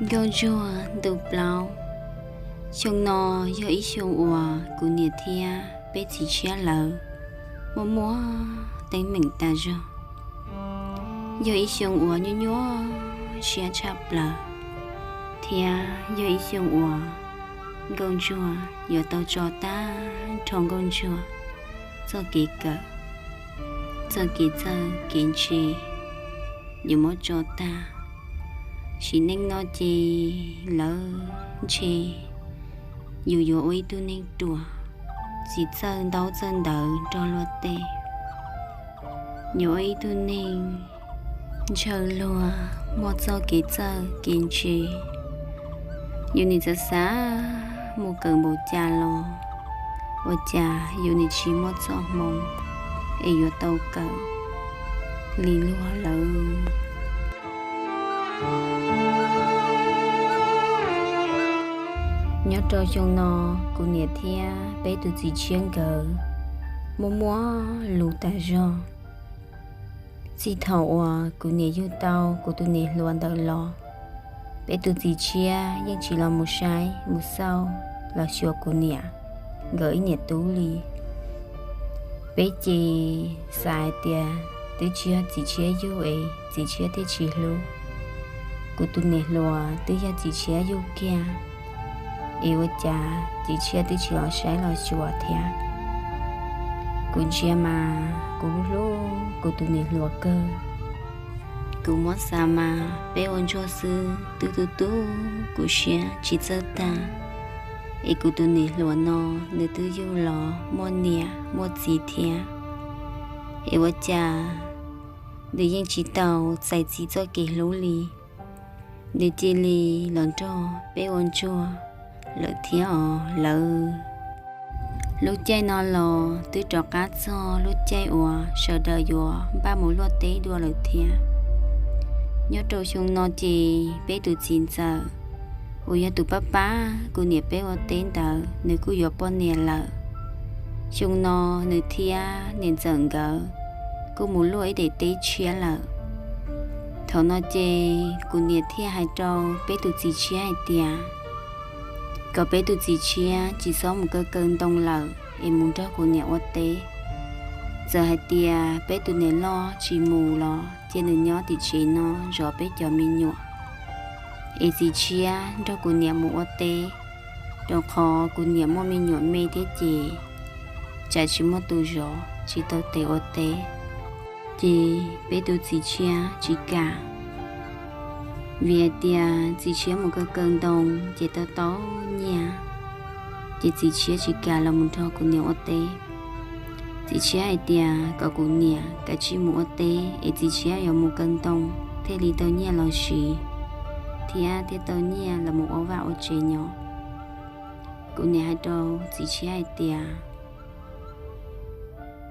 Nkauj ntsuag ntu plaub. Xyoo no yog ib xyoo uas kuv niam thiab peb txiv tshiab lawv muaj muaj teeb meem tas zog. Yog ib xyoo uas nyuaj nyuaj siab tshaj plaws, thiab yog ib xyoo uas nkauj ntsuag yuav tau tso tag nrho nkauj ntsuag txoj kev kawm, txoj kev txawj kev ntse, yuav muab tso tag. Sim neej no ces lawv ntshe yus yuav ua ib tug neeg ruam, tsis txawj ntaub txawj ntawv nrog luag tej, yuav ua ib tug neeg ntshaw luag, muaj txoj kev txawj kev ntse. Yus nim xav xav mus kawm npaum cas los ua cas yus nim tsis muaj txoj hmoo es yuav tau kawm li luag lawm. Nyob rau xyoo no, kuv niam thiab peb tus txiv tshiab nkawd muaj muaj lus tas zog. Txij thaum uas kuv niam yug tau kuv tus niam hluas ntawd los, peb tus txiv tshiab yeej tsis los mus saib mus xauj los xyuas kuv niam nkawd ib niam tub li. Peb ces xav hais tias twb tsis yog txiv tshiab yug es txiv tshiab thiaj tsis hlub. Kuv tus niam hluas twb yog txiv tshiab yug kiag, es ua cas txiv tshiab twb tsis los saib los xyuas thiab. Kuv ntsia mas kuv hlub hlub kuv tus niam hluas kawg. Kuv muab xav mas peb ua ntsuag xwb twb tu tu kuv siab tsis txawj tag, es kuv tus niam hluas no nws twb yug los muaj niam muaj txiv thiab, es ua cas nws yeej tsis tau txais txim txoj kev hlub li. Nws cia li los nrog peb ua ntsuag lawm thiab os lawv. Lub caij no los twb rov qab txog lub caij uas sawv daws yuav npaj mus luaj teb dua lawm thiab. Nyob rau xyoo no ces peb tus txiv ntxawm uas yog tus pab pab kuv niam peb ua teb ntawd nws kuj yuav poj niam lawm. Xyoo no nws thiab niam ntxawm nkawd kuj mus luaj ib daim teb tshiab lawm. Thaum no ces kuv niam thiaj hais rau peb tus txiv tshiab hais tias kom peb tus txiv tshiab tsis txhob mus kaw kaw ntoo lawm es mus nrog kuv niam ua teb. Txawm hais tias peb tus niam loj tsis mus los cia nws nyob tim tsev no zov peb cov me nyuam, es txiv tshiab nrog kuv niam mus ua teb, rau qhov kuv niam muaj me nyuam me thiab ces tsam tsis muaj tus zov tsis tau tes ua teb. Ces peb tus txiv tshiab tsis kam, vim hais tias txiv tshiab mus kaw kaw ntoo ces tau tau nyiaj, ces txiv tshiab tsis kam los mus nrog kuv niam ua teb. Txiv tshiab hais tias kom kuv niam kav tsij mus ua teb es txiv tshiab yuav mus kaw ntoo thiaj li tau nyiaj los siv thiab thiaj tau nyiaj los mus ua vaj ua tsev nyob. Kuv niam hais rau txiv tshiab hais tias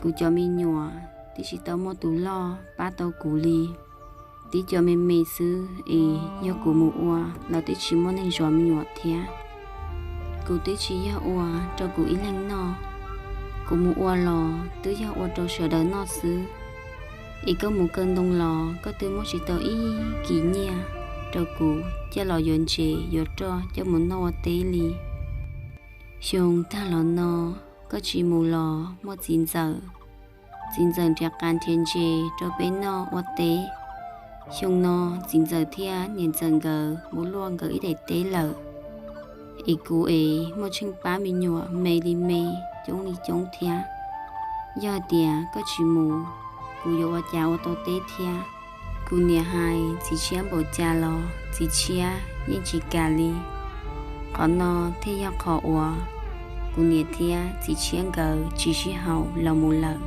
kuv cov me nyuam twb tsis tau muaj tus loj pab tau kuv li, tib co me me xwb es yog kuv mus ua los twb tsis muaj neeg zov me nyuam thiab. Kuv twb tsis yog ua rau kuv ib leeg noj, kuv mus ua los twb yog ua rau sawv daws noj xwb. Es koj mus kaw ntoo los koj twb muab tsis tau ib kis nyiaj rau kuv coj los yuav ntses yuav roj coj mus noj ua teb li. Xyoo tag los no koj tsis mus los muaj txiv ntxawm, txiv ntxawm nrhiav qav nrhiav ntses rau peb noj ua teb. Xyoo no txiv ntxawm thiab niam ntxawm nkawd mus luaj nkawd ib daim teb lawm, es kuv es muaj tsheej pab me nyuam me li me, coob li coob thiab. Yog hais tias koj tsis mus, kuv yuav ua cas ua tau teb thiab? Kuv niam hais txiv tshiab npaum cas los txiv tshiab yeej tsis kam li. Qhov no thiaj yog qhov uas kuv niam thiab txiv tshiab nkawd tsis sib haum los mus lawm.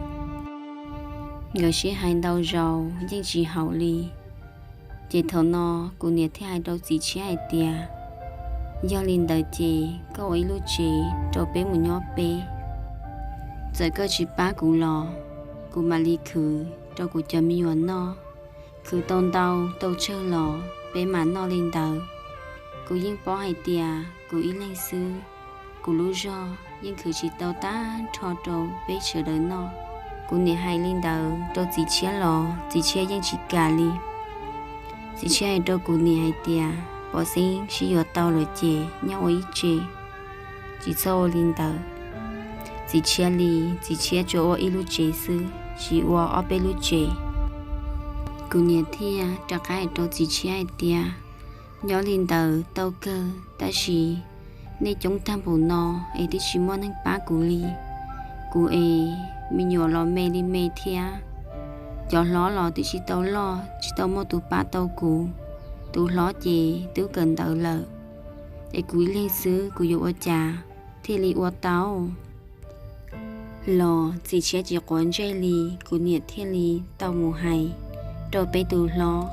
Nkawd sib hais ntau zaus yeej tsis haum li. Ces thaum no kuv niam thiaj hais rau txiv tshiab hais tias, yog li ntawd ces koj ua ib lub tsev rau peb mus nyob peb. Txawm koj tsis pab kuv los kuv mam li khwv rau kuv cov me nyuam noj. Khwv tau ntau tau tsawg los peb mam noj li ntawd. Kuv yeej paub hais tias kuv ib leeg xwb, kuv lub zog yeej khwv tsis tau tag nrho rau peb sawv daws noj. Kuv niam hais li ntawd rau txiv tshiab los txiv tshiab yeej tsis kam li. Txiv tshiab hais rau kuv niam hais tias, pov xeeb sib yuav tau lawm ces nyob ua ib tse, tsis txhob ua li ntawd. Txiv Tshiab li, txiv Tshiab tsuas ua ib lub tsev xwb, tsis ua ob peb lub tsev. Kuv niam thiaj rov qab hais rau txiv Tshiab hais tias, nyob li ntawd tau kawg, tab sis nej coob tag npaum no es twb tsis muaj neeg pab kuv li. Kuv es me nyuam los me li me thiab, cov hlob los twb tsis tau loj, tsis tau muaj tus pab tau kuv. Tus hlob ces twb kawm ntawv lawm, es kuv ib leeg xwb kuv yuav ua cas thiaj li ua tau. Los txiv Tshiab tsis quav ntsej li, kuv niam thiaj li tau mus hais rau peb tus hlob,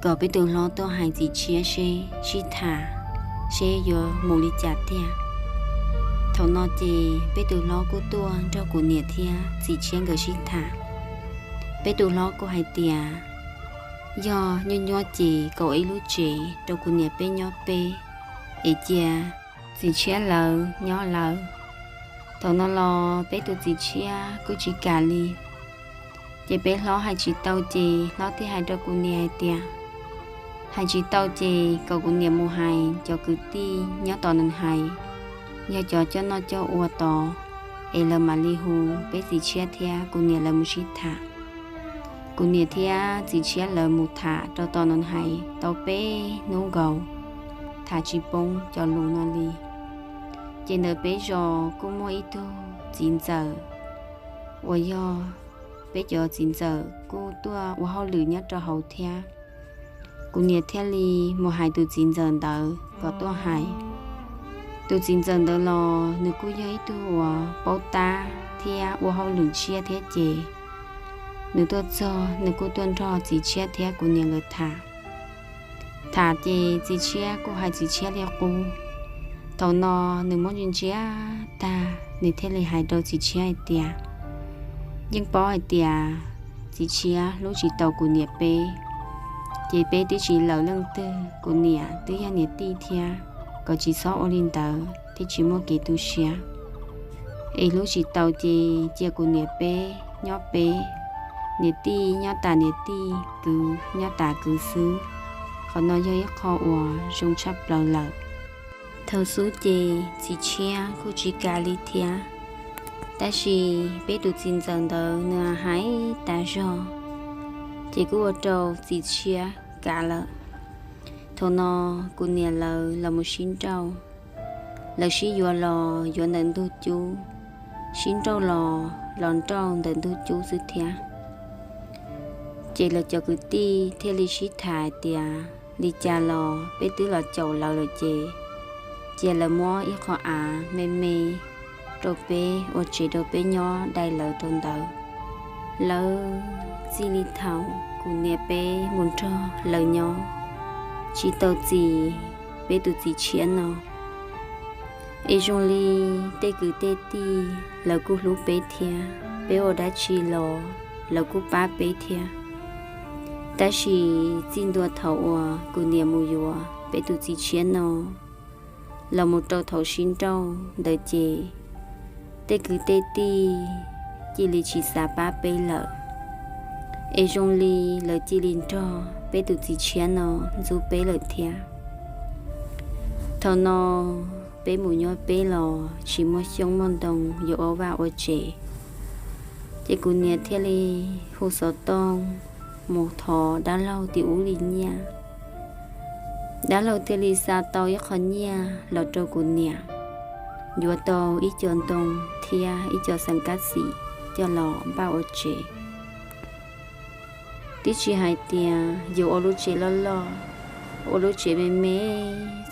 kom peb tus hlob tuaj hais txiv Tshiab seb sib tham, seb yuav mus li cas tiag. Thaum no ces peb tus hlob kuj tuaj nrog kuv niam thiab txiv Tshiab nkawd sib tham. Peb tus hlob kuj hais tias, yog nyuaj nyuaj ces kom ib lub tsev rau kuv niam peb nyob peb, es cia txiv Tshiab lawv nyob lawv. Thaum no los peb tus txiv Tshiab kuj tsis kam li. Ces peb hlob hais tsis tau ces hlob thiaj hais rau kuv niam hais tias, hais tsis tau ces kom kuv niam mus hais cov kwv tij nyob tom nws hais, yog cov coj noj coj ua tod, es lawv mam li hu peb txiv Tshiab thiab kuv niam lawv mus sib tham. Kuv niam thiab txiv Tshiab lawv mus tham rau tom nws hais tau peb hnub nkaus, tham tsis poob cov lus no li. Ces ntawm peb zos kuj muaj ib tug txiv ntxawm uas yog peb cov txiv ntxawm kuj tuaj ua hauj lwm nyob rau hauv thiab. Kuv niam thiaj li mus hais tus txiv ntxawm ntawd kom tuaj hais. Tus txiv ntxawm ntawd los nws kuj yog ib tug uas paub tab thiab ua hauj lwm tshiab thiab ces nws tuaj txog nws kuj tuaj nrog txiv Tshiab thiab kuv niam nkawd tham. Tham ces txiv Tshiab kuj hais txiv Tshiab li qub. Thaum no nws muab ntsia ntsia tag nws thiaj li hais rau txiv Tshiab hais tias, yeej paub hais tias txiv Tshiab hlub tsis tau kuv niam peb, ces peb twb tsis lawm leej twg, kuv niam twb yog niam tij thiab, kom tsis txhob ua li ntawd thiaj tsis muaj kev tu siab. Es hlub tsis tau ces cia kuv niam peb nyob peb, niam tij nyob tas niam tij, kwv nyob tas kwv xwb. Qhov no yog ib qho uas zoo tshaj plaws lawm. Thaum xub ces txiv Tshiab kuj tsis kam li thiab, tab sis peb tus txiv ntxawm ntawd nws hais tas zog, ces kuj ua rau txiv Tshiab kam lawm. Thaum no kuv niam lawv los mus sib nrauj, lawv sib yuav los yuav ntawm ntug cub, sib nrauj los los nrauj ntawm ntug cub xwb thiab. Ces lawv cov kwv tij thiaj li sib tham hais tias, li cas los peb twb los caum lawv lawm ces cia lawv muab ib qho av me me rau peb ua tsev rau peb nyob dai lawv rau ntawd. Lawv txij li thaum kuv niam peb mus nrog lawv nyob, tsis tau txis peb tus txiv Tshiab no. Es zoo li tej kwv tej tij lawv kuj hlub peb thiab, peb ua dab tsi los lawv kuj pab peb thiab. Tab sis txij ntua thaum uas kuv niam mus yuav peb tus txiv Tshiab no los mus rau thaum sib nrauj ntawd ces tej kwv tej tij cia li tsis xav pab peb lawm. Es zoo li lawv cia li nrog peb tus txiv Tshiab no ntxub peb lawm thiab. Thaum no peb mus nyob peb los tsis muaj xyoob muaj ntoo yuav ua vaj ua tsev, ces kuv niam thiaj li hu xov tooj mus thov dab laug tim ub li nyiaj. Dab laug thiaj li xa tau ib qho nyiaj los rau kuv niam, yuav tau ib co ntoo thiab ib co xeem kab xim coj los npaj ua tsev. Twb tsis hais tias yuav ua lub tsev loj loj, ua lub tsev me me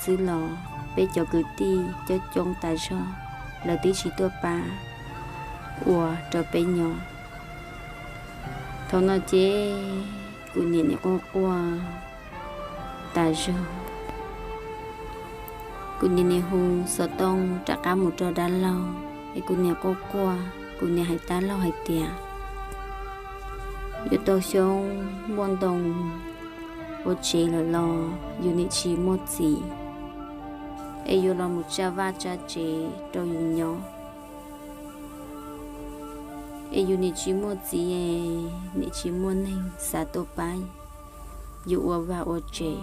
xwb los peb cov kwv tij coob coob tas zog, lawv twb tsis tuaj pab ua rau peb nyob. Thaum no ces kuv niam nim quaj quaj tas zog. Kuv niam nim hu xov tooj rov qab mus rau dab laug, es kuv niam quaj quaj, kuv niam hais dab laug hais tias, yuav tau xyoob muaj ntoo ua tsev lawm los yus nim tsis muaj txiv, es yuav los mus tsa vaj tsa tsev rau yus nyob, es yus nim tsis muaj txiv, nim tsis muaj neeg xav tuaj pab yus ua vaj ua tsev.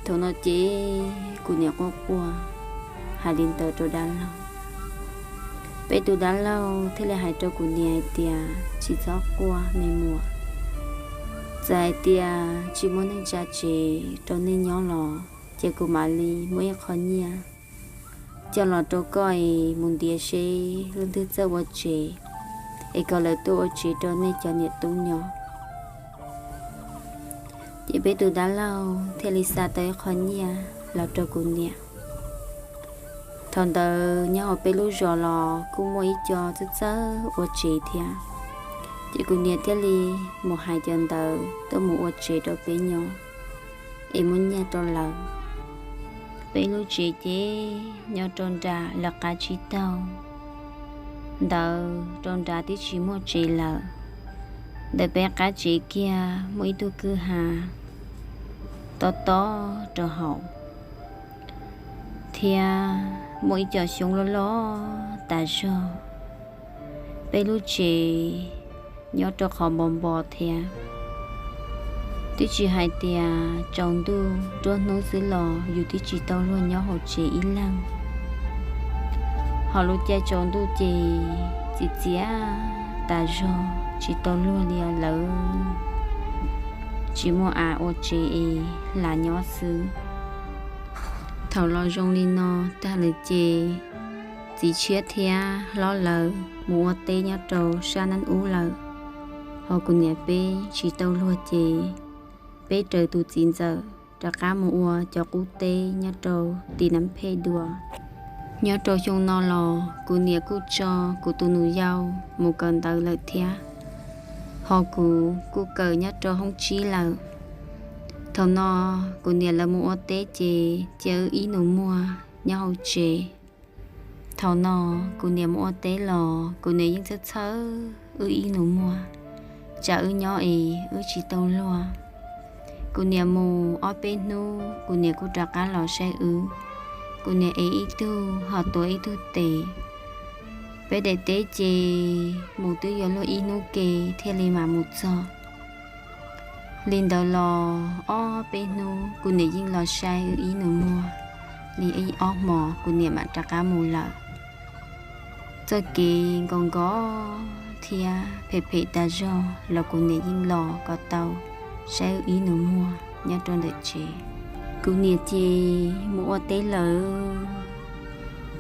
Thaum no ces kuv niam quaj quaj hais li ntawd rau dab laug. Peb tus dab laug thiaj li hais rau kuv niam hais tias, tsis txhob quaj me muam, txawm hais tias tsis muaj neeg tsa tsev rau nej nyob los ces kuv mam li muab ib qho nyiaj coj los rau koj es mus ntiav seb leej twg txawj ua tsev es kom lawv tuaj ua tsev rau nej cov niam tub nyob. Ces peb tus dab laug thiaj li xa tau ib qho nyiaj los rau kuv niam. Thaum ntawd nyob hauv peb lub zos los kuj muaj ib co txawj txawj ua tsev thiab, ces kuv niam thiaj li mus hais cov ntawd tuaj mus ua tsev rau peb nyob es muab nyiaj rau lawv. Peb lub tsev ces nyob rau nram lawv qab tsib taug ntawd rau nrad twb tsis muaj tsev lawm. Ntawm peb qab tsev kiag muaj ib tug kwj ha tob tob rau hauv thiab muaj ib co xyoob loj loj tas zog. Peb lub tsev nyob rau qhov npo npo thiab, twb tsis hais tias tsaus ntuj nruab hnub xwb los yus twb tsis tau luag nyob hauv tsev ib leeg. Hos lub caij tsaus ntuj ces txiv txiav tas zog tsis tau luag li lawm, tsis muaj av ua tsev es lam nyob xwb. Thaum los zoo li no tag lawm ces txiv tshiab thiab hlob lawv mus ua teb nyob rau sab nab ub lawm, hos kuv niam peb tsis tau luag ces peb raws tus txiv ntxawm rov qab mus ua cov qub teb nyob rau tim nab phej dua. Nyob rau xyoo no los kuv niam kuj tso kuv tus nus yau mus kawm ntawv lawm thiab, hos kuv kuj kawm nyob rau hoob tsib lawm. Thaum no kuv niam lawv mus ua teb ces cia wb ib nus muag nyob hauv tsev. Thaum no kuv niam mus ua teb los kuv niam yeej txhawj txhawj wb ib nus muag, tsam wb nyob es wb tsis tau luag. Kuv niam mus ob peb hnub kuv niam kuj rov qab los saib wb. Kuv niam ev ib tug hos tuav ib tug tes. Peb daim teb ces mus twb yuav luag ib hnub ke thiaj li mam mus txog. Li ntawd los ob peb hnub kuv niam yeej los saib wb ib nus muag li ib ob hmos kuv niam mam rov qab mus lawm. Txoj kev nkaus nkaus thiab phem phem tas zog los kuv niam yeej los kom tau saib wb ib nus muag nyob rau ntawm tsev. Kuv niam ces mus ua teb lawm,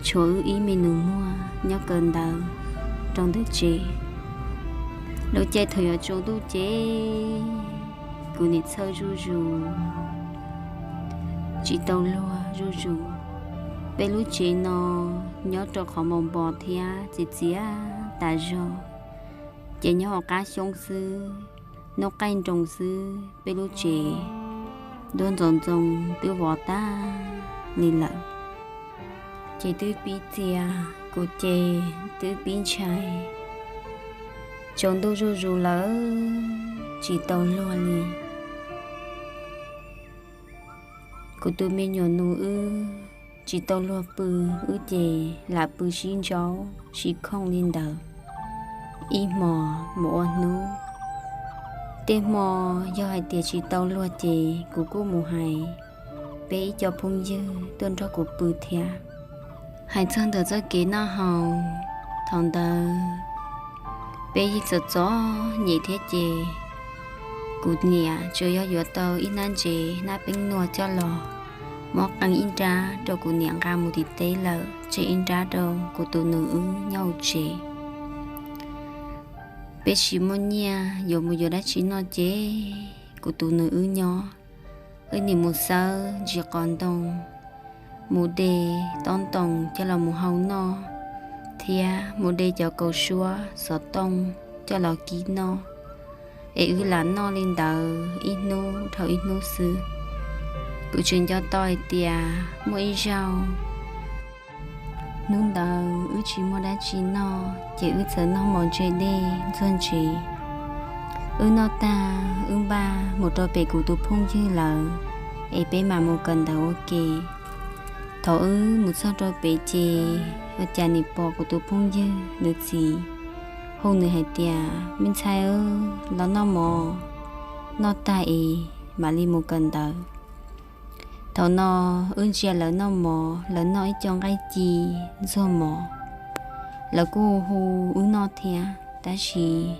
tshuav wb ib me nus muag nyob kawm ntawv rau ntawm tsev. Lub caij thaum yuav tsaus ntuj ces kuv niam txhawj zuj zus, tsis tau luag zuj zus. Peb lub tsev no nyob rau qhov npo npo thiab txias txias tas zog, ces nyob hauv qab xyoob xwb, hnub qaij nroos xwb peb lub tsev ntuj ntxoov ntxoo twb vov tag li lawm. Ces twb pib txias, kuv ces twb pib ntshai, tsaus ntuj zuj zus lawm tsis tau luag li. Kuv tus me nyuam nus wb tsis tau luag pw, wb ces lam pw sib ntsaub sib khooj li ntawd ib hmos mus ua hnub. Tej hmo yog hais tias tsis tau luag ces kuv kuj mus hais peb ib co phooj ywg tuaj nrog kuv pw thiab. Hais txog ntawm txoj kev noj haus, thaum ntawd peb yeej txom txom nyem thiab ces kuv niam tsuas yog yuav tau ib hnab ntsev hnab peeb nuaj coj los muab qee ib nrab rau kuv niam nqa mus tim teb lawm, tseg ib nrab rau kuv tus nus wb nyob hauv tsev. Peb tsis muaj nyiaj yuav mus yuav dab tsi noj ces kuv tus nus wb nyob, wb nim mus xawb ntsis qos ntoo, mus de tob ntoo coj los mus hau noj, thiab mus de cov kaus suab xov tooj coj los kib noj. Es wb lam noj li ntawd ib hnub dhau ib hnub xwb. Kuv tseem nco tau hais tias muaj ib zaug hnub ntawd wb tsis muaj dab tsi noj ces wb txawm noj mov ntse dej ntxuag ntsev. Wb noj tag wb npaj mus rau pem kuv tus phooj ywg lawv es peb mam mus kawm ntawv ua ke. Thaum wb mus txog rau pem ces ua cas nim pom kuv tus phooj ywg nws txiv hu nws hais tias, me ntxhais, los noj mov, noj tag es mam li mus kawm ntawv. Thaum no wb ntsia lawv noj mov, lawv noj ib co nqaij ci ntxuag mov. Lawv kuj hu wb noj thiab, tab sis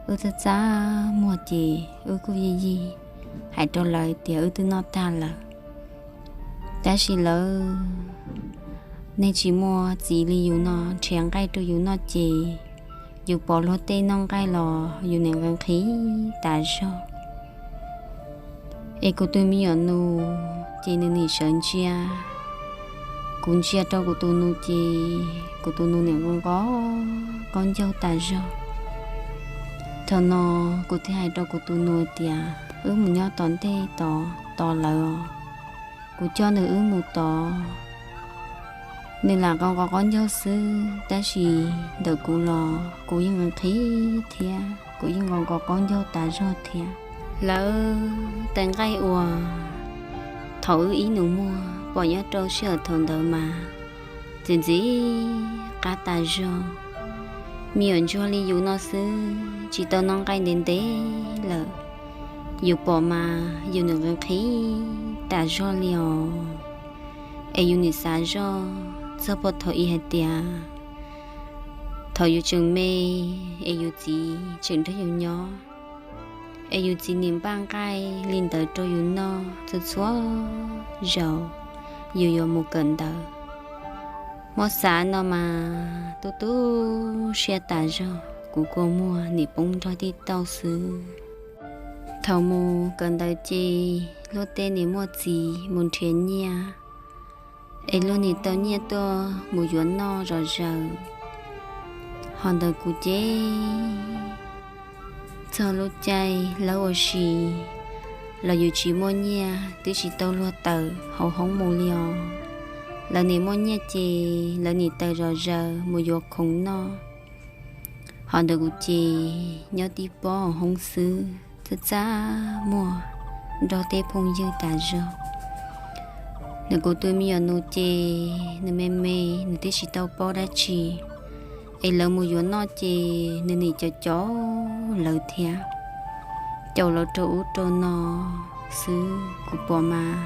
wb txaj txaj muag ces wb kuj yij yij hais rau lawv tias wb twb noj tag lawm. Tab sis lawv, nej tsis muaj txiv li yus no nrhiav nqaij rau yus noj ces yus pom luag tej noj nqaij los yus nim nqhis nqhis tas zog. Es kuv tus me nyuam nus ces nws nim sawv ntsia. Kuv ntsia rau kuv tus nus ces kuv tus nus nim nqos nqos qaub ncaug tas zog. Thaum no kuv thiaj hais rau kuv tus nus tias wb mus nyob tom ntej tod tos lawv os. Kuv coj nws wb mus tod, nws lam nqos nqos qaub ncaug xwb, tab sis ntawm kuv los kuv yeej nqhis nqhis thiab kuv yeej nqos nqos qaub ncaug tas zog thiab. Lawv tais nqaij uas thaum wb ib nus muag pom nyob rau sij hawm thaum ntawd mas ntxim ntxim qab tas zog. Me nyuam ntsuag li yus no xwb tsis tau noj nqaij ntev ntev lawm, yus pom mas yus nim nqhis nqhis tas zog li os. Es yus nim xav zoj txog puag thaum i hais tias thaum yus tseem me es yus txiv tseem nrog yus nyob, es yus txiv nim npaj nqaij li ntawd rau yus noj txhua txhua zaus yus yuav mus kawm ntawv. Hmo xav no mas tu tu siab tas zog, kuv kua muag nim poob nrog tij tauj xwb. Thaum mus kawm ntawv ces luag tej nim muaj txiv mus nrhiav nyiaj, es luag nim tau nyiaj tuaj mus yuav noj zom zaws. Ho ntawm kuv ces txog lub caij lawv ua si los yus tsis muaj nyiaj twb tsis tau luag tawm hauv hoob mus li os. Lawv nim muaj nyiaj ces lawv nim tawm zom zaws mus yuav khoom noj. Ho ntawm kuv ces nyob tib pob hauv hoob xwb, txaj txaj muag nrog tej phooj ywg tas zog. Nws kuv tus me nyuam nus ces nws me me, nws twb tsis tau paub dab tsi, es lawv mus yuav noj ces nws nim caum caum lawv thiab, caum lawv rau ub rau no xwb. Kuv pom mas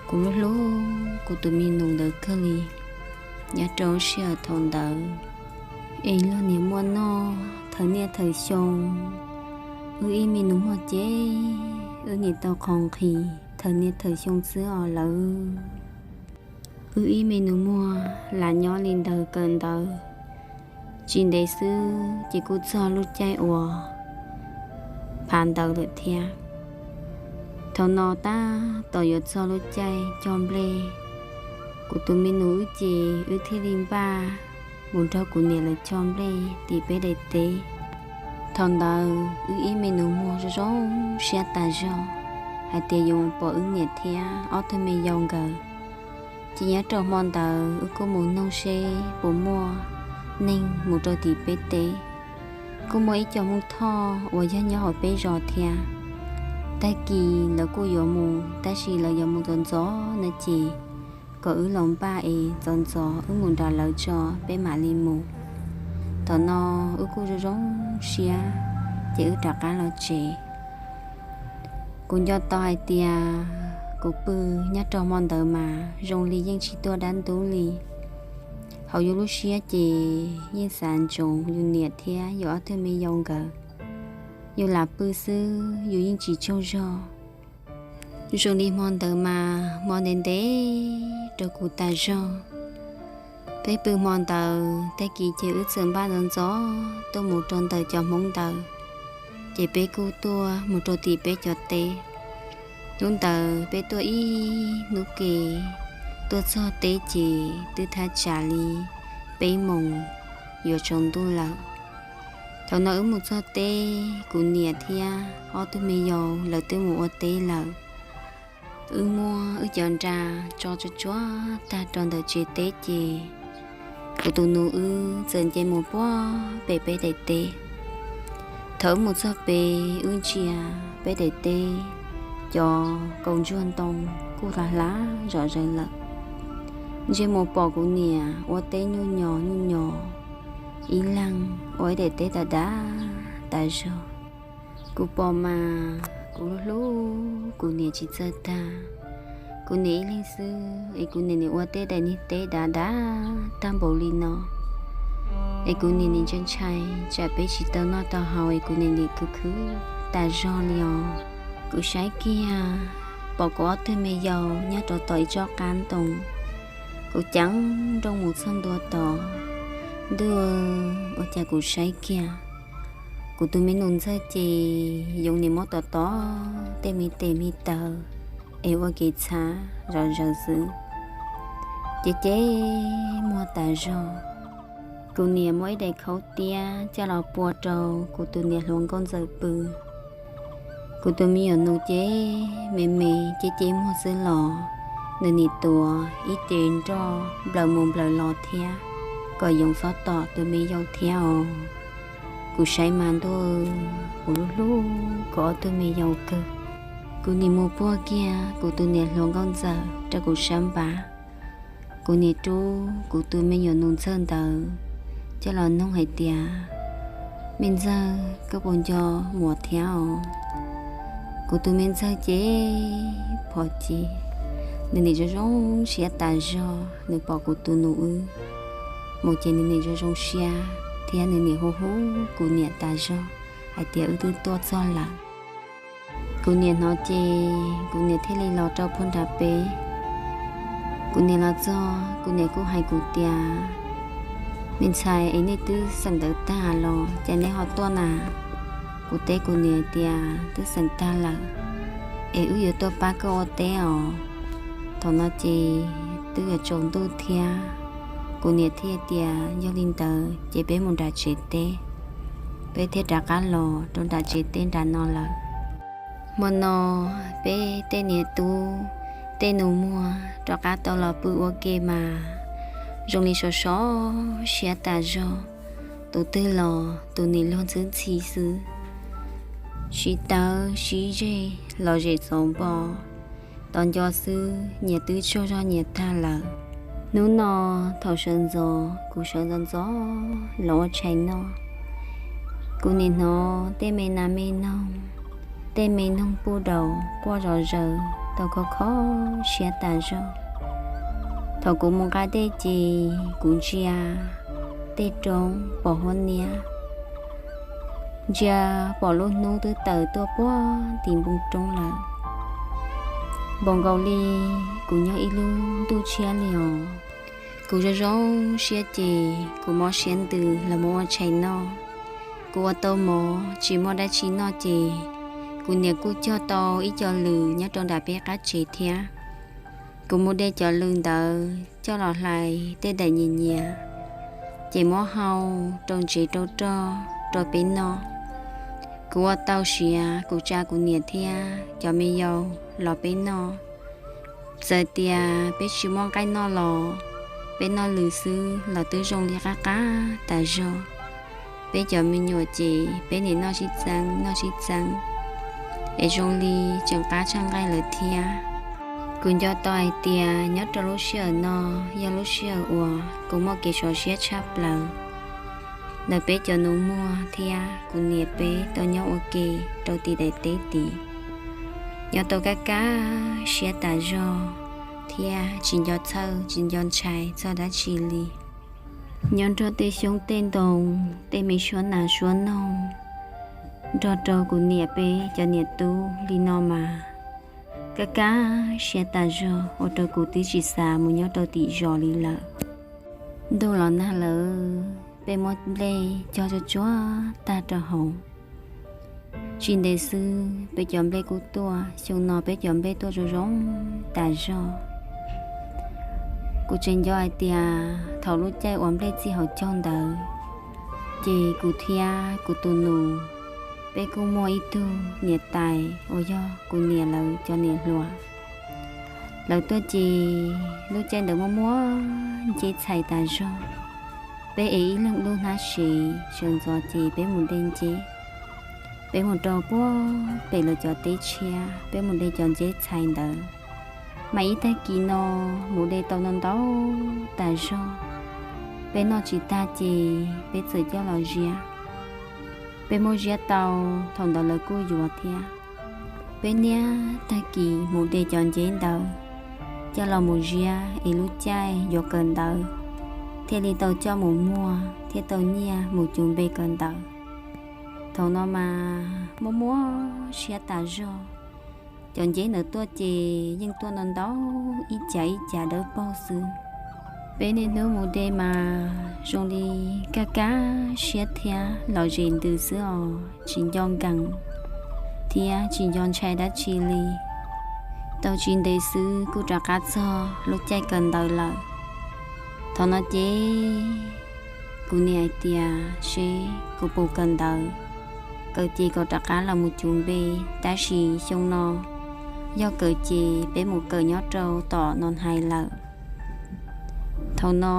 kuv hlub hlub kuv tus me nus ntawd kawg li. Nyob rau sij hawm thaum ntawd es luag nim muaj noj thawm niaj thawm xyoo, wb ib me nus muag ces wb nim tau qhov nqhis thawm niaj thawm xyoo xwb os lawv. Wb ib me nus muag lam nyob li ntawd kawm ntawv, tsis ntev xwb ces kuj txog lub caij uas phav ntawv lawm thiab. Thaum no tab tom yuav txog lub caij cog nplej, kuv tus me nus wb ces wb thiaj li npaj mus nrog kuv niam lawv cog nplej tim peb daim teb. Thaum ntawd wb ib me nus muag zoo zoo siab tas zog hais tias yuav mus pom wb niam thiab ob tug me yau nkawd. Ces nyob rau hmo ntawd wb kuj mus noog seb puas muaj neeg mus rau tim peb teb. Kuj muaj ib co Hmoob Thoj uas yog nyob hauv peb zos thiab. Tag kis lawv kuj yuav mus, tab sis lawv yuav mus ntxov ntxov no ces kom wb los npaj es ntxov ntxov wb mus nrog lawv tso peb mam li mus. Thaum no wb kuj zoo zoo siab, ces wb rov qab los tsev. Kuv nco tau hais tias kuv pw nyob rau hmo ntawd mas zoo li yeej tsis tuaj dab ntub li. Hauv yus lub siab ces yeej xav ntsoov yus niam thiab yus ob tug me yau nkawd. Yus lam pw xwb yus yeej tsis tsaug zog. Zoo li hmo ntawd mas hmo ntev ntev rau kuv tas zog. Peb pw hmo ntawd tag kis ces wb txawm npaj ntxov ntxov tuaj mus rau ntawm cov Hmoob ntawd, ces peb kuj tuaj mus rau tim peb cov teb. Hnub ntawd peb tuaj ib hnub ke, tuaj txog teb ces twb thaj tsam li peb moos yuav tsaus ntuj lawm. Thaum no wb mus txog teb, kuv niam thiab ob tug me yau lawv twb mus ua teb lawm. Wb muab wb cov nra tso tsuag tsuag tag rau ntawm tsev teb ces kuv tus nus wb txawm nce mus puag pem peb daim teb. Thaum wb mus txog pem wb ntsia peb daim teb, cov kaus ntsuag ntoo kuj hlav hlav zom zaws lawm. Ntsia mus pom kuv niam ua teb nyuj nyos nyuj nyos ib leeg ua ib daim teb tas dav tas zog. Kuv pom mas kuv hlub hlub kuv niam tsis txawj tag. Kuv niam ib leeg xwb es kuv niam nim ua tej daim niag teb dav dav tag npaum li no, es kuv niam nim ntshai ntshai tsam peb tsis tau noj tau haus es kuv niam nim khwv khwv tas zog li os. Kuv saib kiag pom kuv ob tug me yau nyob rau tom ib tsob qab ntoo. Kuv ceev nrooj mus txog ntua tod, ntuj, ua cas kuv saib kiag kuv tus me nus ntxawg ces yoov nim muab tom tom tej me tes me taw es ua kev txhav zom zaws xwb, ces ces muag tas zog. Kuv niam muab ib daim khaub tiab coj los pua rau kuv tus niam hluas nkauj ntxawm pw. Kuv tus me nyuam nus ces me me ces ces muag xwb los nws nim tuav ib ce nroj nplawm mus nplawm los thiab kom yoov txhob tom tus me yau thiab os. Kuv saib mas ntuj, kuv hlub hlub kuv ob tug me yau kawg. Kuv nim mus puag kiag kuv tus niam hluas nkauj ntxawm rau kuv sab npab. Kuv nim rub kuv tus me nyuam nus ntxawg ntawd coj los noog hais tias, me ntxawg, koj puas nco muam thiab os? Kuv tus me ntxawg ces phom ces nws nim zoo zoo siab tas zog, nws pom kuv tus nus wb mus ces nws nim zoo zoo siab thiab nws nim hu hu kuv niam tas zog hais tias wb twb tuaj txog lawm. Kuv niam hnov ces kuv niam thiaj li los rau puag nram peb. Kuv niam los txog kuv niam kuj hais kuv tias, me ntxhais, es nej twb xeem ntawv tag los cas neb ho tuaj na? Kuv teb kuv niam tias twb xeem tag lawm, es wb yuav tuaj pab koj ua teb os. Thaum no ces twb yuav tsaus ntuj thiab, kuv niam thiaj tias yog li ntawd ces peb mus nram tsev teb. Peb thiaj rov qab los rau nram tsev teb nram no lawm. Hmo no peb tej niam tub tej nus muag rov qab tau los pw ua ke mas zoo li sov sov siab tas zog. Tus twg los tus nim luag ntxhwb ntxhi xwb. Sib tawb sib zej los zem txaus npo, tos nco xwb nyias twb tsaug zog nyias tag lawm. Hnub no thaum sawv ntxov kuv sawv ntxov ntxov los ua tshais noj, kuv nim hnov tej me nas me noog, tej me noog puj daus quaj zom zaws tau khov kho siab tas zog. Thaum kuv mus nqa dej ces kuv ntsia tej roob pom huab niab, ntsia pom lub hnub twb tawm tuaj puag tim npoo roob lawm. Npaum nkaus li kuv nyob ib lub ntuj tshiab li os. Kuv zoo zoo siab ces kuv mob siab ntws los mus ua tshais noj. Kuv ua tau mov tsis muaj dab tsi noj ces kuv niam kuj cog tau ib co lws nyob rau nram peb qab tsev thiab. Kuv mus de cov lws ntawd coj los hlais tej daim nyias nyias, ces muab hau rau ntsev rau rog rau peb noj. Kuv ua tau siav kuv tsa kuv niam thiab cov me yau los peb noj. Txawm tias peb tsis muaj nqaij noj los peb noj lws xwb los twb zoo li qab qab tas zog. Peb cov me nyuam ces peb nim noj sib txeeb noj sib txeeb, es zoo li tseem qab tshaj nqaij lawm thiab. Kuv nco tau hais tias nyob rau lub sij hawm no yog lub sij hawm uas kuv muaj kev sov siab tshaj plaws ntawm peb cov nus muag thiab kuv niam peb tau nyob ua ke rau tim daim teb tid. Nyob tau kaj kaj siab tas zog thiab tsis nco txhawj tsis nco ntshai txog dab tsi li. Nyob nrog tej xyoob tej ntoo, tej me suab nas suab noog, nrog rau kuv niam peb cov niam tub li no mas kaj kaj siab tas zog ua rau kuv twb tsis xav mus nyob rau tim zos li lawm. Ntuj los nag lawm, peb muab nplej cog tsuag tsuag tag rau hauv. Tsis ntev xwb peb cov nplej kuj tuaj, xyoo no peb cov nplej tuaj zoo zoo tas zog. Kuv tseem nco hais tias thaum lub caij uas nplej txi hauv caug ntawd, ces kuv thiab kuv tus nus, peb kuj muaj ib tug niam tais uas yog kuv niam lawv cov niam hluas. Lawv tuaj ces lub caij ntawd muaj muaj nceb txhais tas zog. Peb ev ib leeg lub hnab sev, sawv ntxov ces peb mus de nceb. Peb mus rau puag pem lawv cov teb tshiab, peb mus de cov nceb txhais ntawd. Mas ib tag kis no mus de tau ntau ntau tas zog. Peb noj tsis tag ces peb txawm coj los ziab. Peb muab ziab tau, thaum ntawd lawv kuj yuav thiab. Peb niaj tag kis mus de cov nceb ntawd, coj los mus ziab es lub caij yuav kawm ntawv thiaj li tau coj mus muag thiab tau nyiaj mus cuv npe kawm ntawv. Thaum no mas muaj muaj siab tas zog. Cov nceb ntawd tuaj ces yeej tuaj ntau ntau, ib cav ib cav dawb paug xwb. Peb niaj hnub mus de mas zoo li kaj kaj siab thiab lom zem ntws xwb os, tsis nco nkees thiab tsis nco ntshai dab tsi li. Tau tsis ntev xwb kuj rov qab txog lub caij kawm ntawv lawm. Thaum no ces kuv niam hais tias seb kuv puas kawm ntawv, kawm ces kom rov qab los mus cuv npe, tab sis xyoo no yog kawm ces peb mus kawm nyob rau tom no hais lawm. Thaum no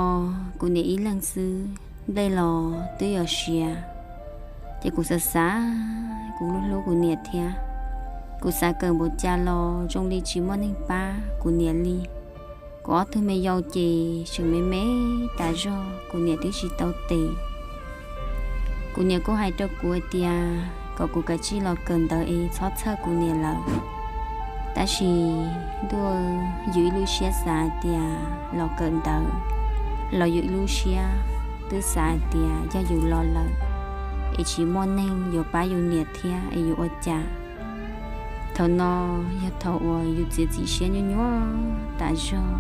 kuv niam ib leeg xwb, nplej los twb yuav siav, ces kuv xav xav, kuv hlub hlub kuv niam thiab. Kuv xav kawm npaum cas los zoo li tsis muaj neeg pab kuv niam li. Kuv ob tug me yau ces tseem me me tas zog, kuv niam twb tsis tau tes. Kuv niam kuj hais rau kuv hais tias kom kuv kav tsij los kawm ntawv es txhob txhawj kuv niam lawm. Tab sis ntuj, yus ib lub siab xav hais tias los kawm ntawv, los yus ib lub siab twb xav hais tias yog yus los lawm es tsis muaj neeg yuav pab yus niam thiab es yuav ua cas. Thaum no yog thaum uas yus txiav txim siab nyuaj nyuaj tas zog.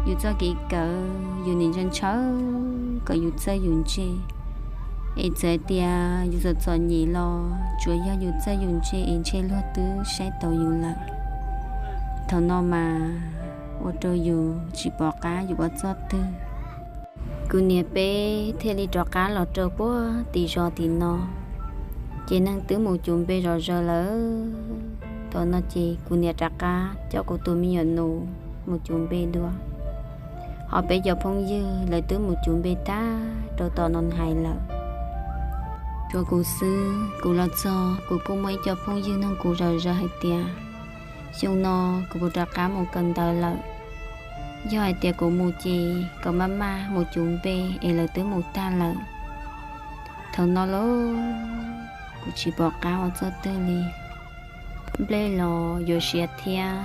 Yus txoj kev kawm yus nim ntshaw ntshaw kom yus txawj yus ntse, es txawm tias yus txom txom nyem los tsuas yog yus txawj yus ntse es ntshe luag twb saib taus yus lawm. Thaum no mas ua rau yus tsis pom qab yus ua txoj twg. Kuv niam peb thiaj li rov qab los rau puag tim zos tim no, ces neeg twb mus cuv npe zom zaws lawm. Thaum no ces kuv niam rov qab coj kuv tus me nyuam nus mus cuv npe dua, ho peb cov phooj ywg lawv twb mus cuv npe tag rau tom no hais lawm. Tshuav kuv xwb, kuv los txog kuv kuj muaj ib co phooj ywg nug kuv zom zaws hais tias xyoo no kuv puas rov qab mus kawm ntawv lawm. Yog hais tias kuv mus ces kom maj maj mus cuv npe es lawv twb mus tag lawm. Thaum no los kuv tsis pom qab ua txoj twg li. Nplej los yuav siav thiab.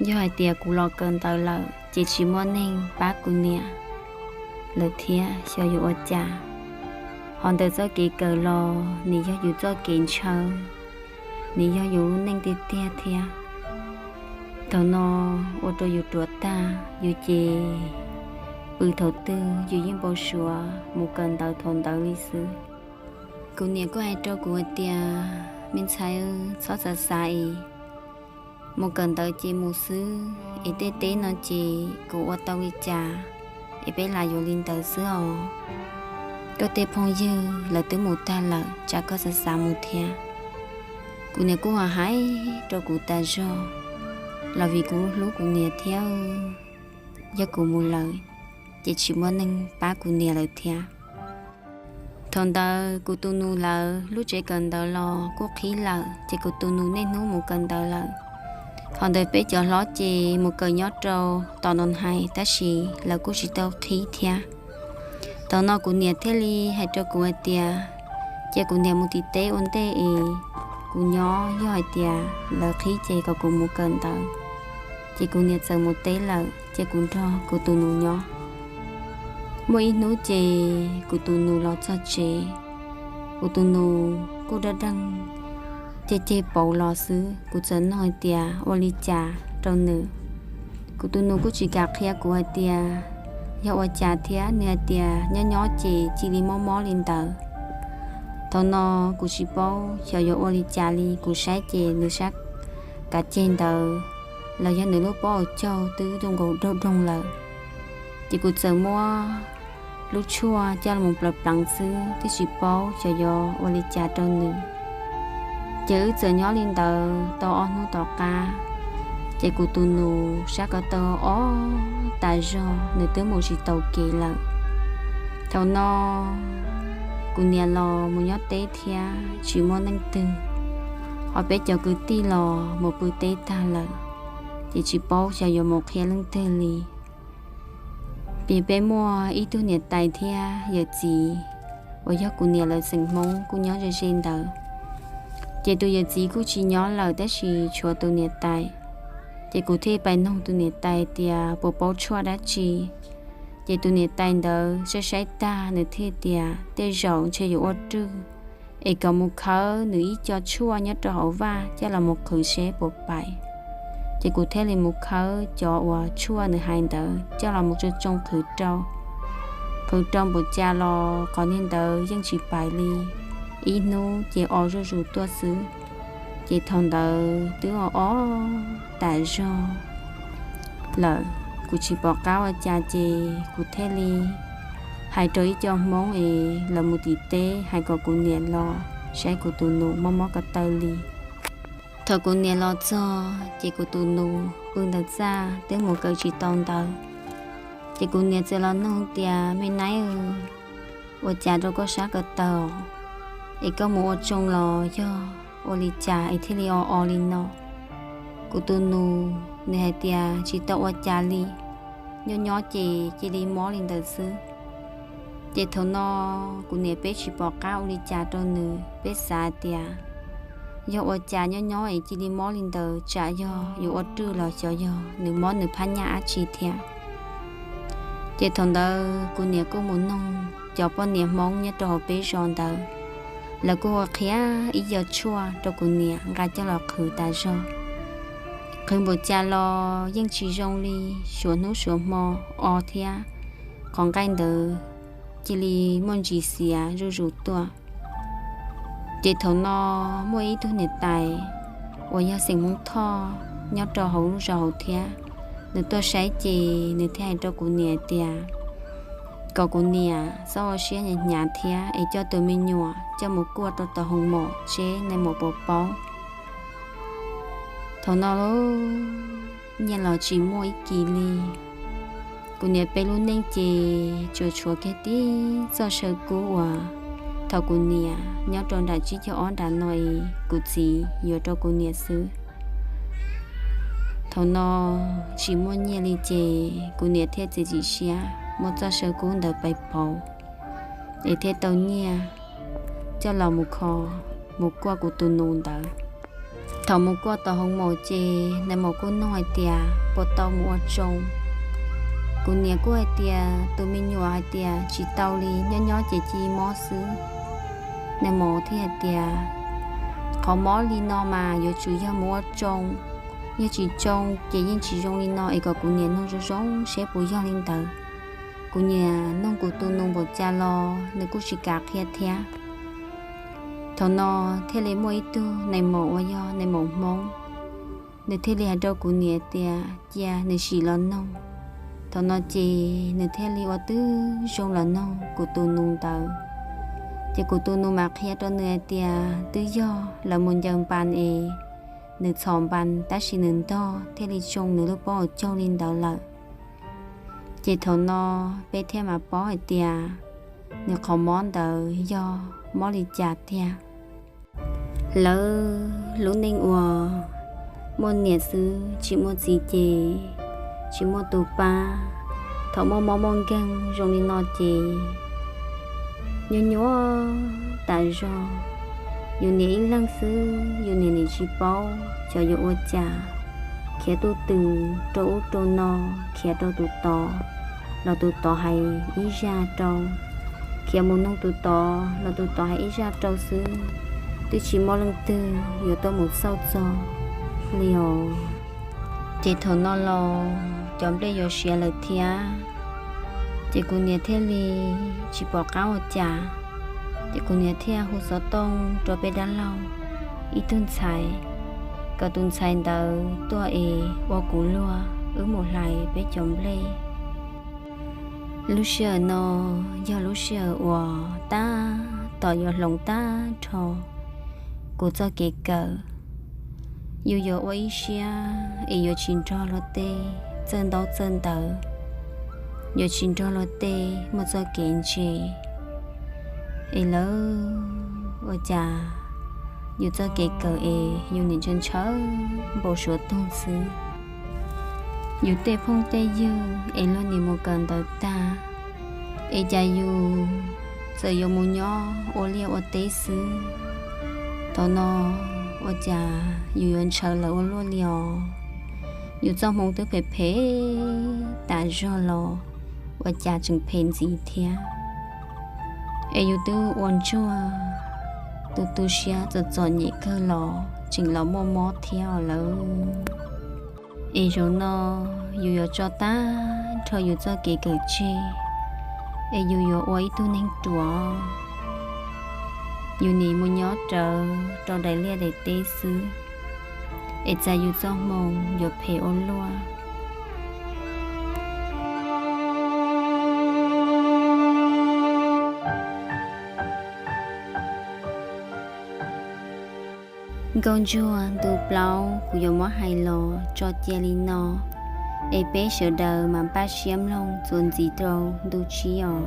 Yog hais tias kuv los kawm ntawv lawm ces tsis muaj neeg pab kuv niam lawm thiab xyov yuav ua cas. Ho ntawm txoj kev kawm los nws yog yus txoj kev ntshaw, nws yog yus lub neej tiag tiag thiab. Thaum no ua rau yus ruam tag, yus ces pw thaum twg yus yeej npau suav mus kawm ntawv thaum ntawd li xwb. Kuv niam kuj hais rau kuv hais tias, me ntxhais, txhob xav xav es, mus kawm ntawv ces mus xwb, es tej teb no ces kuv ua tau li cas es peb lam yuav li ntawd xwb os. Koj tej phooj ywg lawv twb mus tag lawm, tsam koj xav xav mus thiab. Kuv niam kuj ho hais rau kuv tas zog, los vim kuv hlub kuv niam thiab. Yog kuv mus lawm ces tsis muaj neeg pab kuv niam lawm thiab. Thaum ntawd kuv tus nus lawv lub tsev kawm ntawv los kuj qhib lawm, ces kuv tus nus niaj hnub mus kawm ntawv lawm. Ho ntawm peb cov hlob ces mus kawm nyob rau tom no hais, tab sis lawv kuj tsis tau qhib thiab. Thaum no kuv niam thiaj li hais rau kuv hais tias, cia kuv niam mus tim teb ua ntej es kuv nyob, yog hais tias lawv qhib ces kom kuv mus kawm ntawv. Ces kuv niam txawm mus teb lawm, ces kuv nrog kuv tus nus nyob. Muaj ib hnub ces kuv tus nus los txog tsev, kuv tus nus kuj daj deeg ceg ceg pauv los xwb. Kuv txawm nug hais tias ua li cas rau nws. Kuv tus nus kuj tsis kam qhia kuv hais tias yog ua cas thiab, nws hais tias nyob nyob ces cia li mob mob li ntawd. Thaum no kuv tsis paub xyov yuav ua li cas li, kuv saib ces nws sab kav ceg ntawd los yog nws lub pob hauv caug twb zoo nkaus doog doog lawm. Ces kuv txawm muab lub tshuaj coj los pleev pleev xwb, twb tsis paub xyov yuav ua li cas rau nws. Ces wb txawm nyob li ntawd tau ob hnub tom qab, ces kuv tus nus sab ko taw ob tas zog, nws twb mus tsis taus kev lawm. Thaum no kuv niam los mus nyob teb thiab tsis muaj leej twg, ho peb cov kwv tij los mus pw teb tag lawm, ces tsis paub xyov yuav mus qhia leej twg li. Ces peb muaj ib tug niam tais thiab yawm txiv uas yog kuv niam lawv xeem Hmoob kuj nyob ze ze ntawd. Ces tus yawm txiv kuj tsis nyob lawm, tab sis tshuav tus niam tais. Ces kuv thiaj pais noog tus niam tais tias puas paub tshuaj dab tsi. Ces tus niam tais ntawd saib saib tag nws thiaj tias tej zaum ntshe yuav ua rwj, es kom mus khawb nws ib co tshuaj nyob rau hauv vaj coj los mus qhwv seb puas pais. Ces kuv thiaj li mus khawb cov uas tshuaj nws hais ntawd coj los mus tsoo tsoo qhwv rau. Qhwv rau npaum cas los qhov niag ntawd yeej tsis pais li, ib hnub ces o zuj zus tuaj xwb. Ces thaum ntawd twb o o tas zog lawm, kuv tsis pom qab ua cas ces kuv thiaj li hais rau ib co Hmoob es lawv mus tim teb hais kom kuv niam los saib kuv tus nus mob mob ko taw li. Thaum kuv niam los txog ces kuv tus nus pw ntawm txaj twb mus kaw tsis tau ntawd. Ces kuv niam txawm los noog tias, Me Naib, ua cas rau koj sab ko taw es koj mus ua tsoo los yog ua li cas es thiaj li o o li no? Kuv tus nus nws hais tias tsis tau ua cas li, nyob nyob ces cia li mob li ntawd xwb. Ces thaum no kuv niam peb tsis pom qab ua li cas rau nws, peb xav tias yog ua cas nyob nyob es cia li mob li ntawd, tsam yog yuav ua rwj los xyov yog nws mob nws phab nyaj dab tsi thiab. Ces thaum ntawd kuv niam kuj mus noog cov poj niam Hmoob nyob rau hauv peb zos ntawd, lawv kuj ua qhia ib co tshuaj rau kuv niam nqa coj los qhwv tas zog. Qhwv npaum cas los yeej tsis zoo li, suav hnub suav hmo o thiab qhov nqaij ntawd cia li muaj ntsis xiav zuj zus tuaj. Ces thaum no muaj ib tug niam tais uas yog xeem Hmoob Thoj nyob rau hauv lub zos hauv thiab, nws tuaj saib ces nws thiaj hais rau kuv niam tias kom kuv niam txhob ua siab hnyav thiab es coj tus me nyuam coj mus kuaj rau tom hoo mom seb nais maum puas paub. Thaum no nyiaj los tsis muaj ib kis li. Kuv niam peb lub neej ces tsuas tshuav kiag tib txoj saw kub uas thaum kuv niam nyob rau nram tsib caug ob nram no es kuv txiv yuav rau kuv niam xwb. Thaum no tsis muaj nyiaj li ces kuv niam thiaj txiav txim siab muab txoj saw kub ntawd pais pauv es thiaj tau nyiaj coj los mus kho, mus kuaj kuv tus nus ntawd. Thaum mus kuaj tom hoo mom ces nais maum kuj nug hais tias puas tau mus ua tsoo. Kuv niam kuj hais tias tus me nyuam hais tias tsis tau li, nyob nyob ces cia li mob xwb. Nais maum thiaj hais tias qhov mob li no mas yuav tsum yog mus ua tsoo, yog tsis tsoo ces yeej tsis zoo li no, es kom kuv niam noog zoo zoo seb puas yog li ntawd. Kuv niam noog kuv tus nus npaum cas los nws kuj tsis kam qhia thiab. Thaum no thiaj li muaj ib tug nais maum uas yog nais maum Hmoob, nws thiaj li hais rau kuv niam tias cia nws sim los noog. Thaum no ces nws thiaj li ua tib zoo los noog kuv tus nus ntawd. Ces kuv tus nus mam qhia rau nws hais tias twb yog lawv mus ncaws npas es nws txhom npas tab sis nws ntog thiaj li tsoo nws lub pob hauv caug li ntawd lawm. Ces thaum no peb thiaj mam paub hais tias nws qhov mob ntawd yog mob li cas tiag. Lawv lub neej uas muaj niam xwb tsis muaj txiv ces tsis muaj tus pab. Thaum muaj mob muaj nkeeg zoo li no ces nyuaj nyuaj tas zog. Yus niam ib leeg xwb, yus niam nim tsis paub xyov yuav ua cas, khiav tuj twm rau ub rau no, khiav rau tus tod los tus tod hais ib zaj rau, khiav mus noog tus tod los tus tod hais ib zaj rau xwb, twb tsis muaj leej twg yuav tuaj mus xauj txog li os. Ces thaum no los cov nplej yuav siav lawm thiab, ces kuv niam thiaj li tsis pom qab ua cas. Ces kuv niam thiaj hu xov tooj rau peb dab laug ib tug ntxhais, kom tus ntxhais ntawd tuaj es ua kuv luag wb mus hlais peb cov nplej. Lub sij hawm no yog lub sij hawm uas tab tom yuav hloov tag nrho kuv txoj kev kawm. Yus yuav ua ib siab es yuav tsis nrog luag tej txawj ntaub txawj ntawv, yuav tsis nrog luag tej muaj txoj kev ntse. Es lawv ua cas yus txoj kev kawm es yus nim ntshaw ntshaw npau suav toog xwb. Yus tej phooj tej ywg es luag nim mus kawm ntawv tag, es cas yus txawm yuav mus nyob ua liaj ua teb xwb. Thaum no ua cas yus yuav ntshaw lawv ua luaj li os. Yus txoj hmoo twb phem phem tas zog los ua cas tseem phem ntxiv thiab. Es yus twb ua ntsuag, tu tu siab txom txom nyem kawg los tseem los muaj mob thiab lawm. Es zaum no yus yuav tso tag nrho yus txoj kev kawm tseg, es yus yuav ua ib tug neeg ruam. Yus nim mus nyob rawv rau daim liaj daim teb xwb, es txawm yus txoj hmoo yuav phem ua luaj. Nkauj ntsuag ntu plaub kuv yuav muab hais los tso cia li no, es peb sawv daws mas npaj siab mloog txuas ntxiv rau ntu tsib os.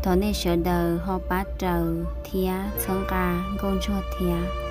Thov nej sawv daws ho pab raws thiab txhawb nqa nkauj ntsuag thiab.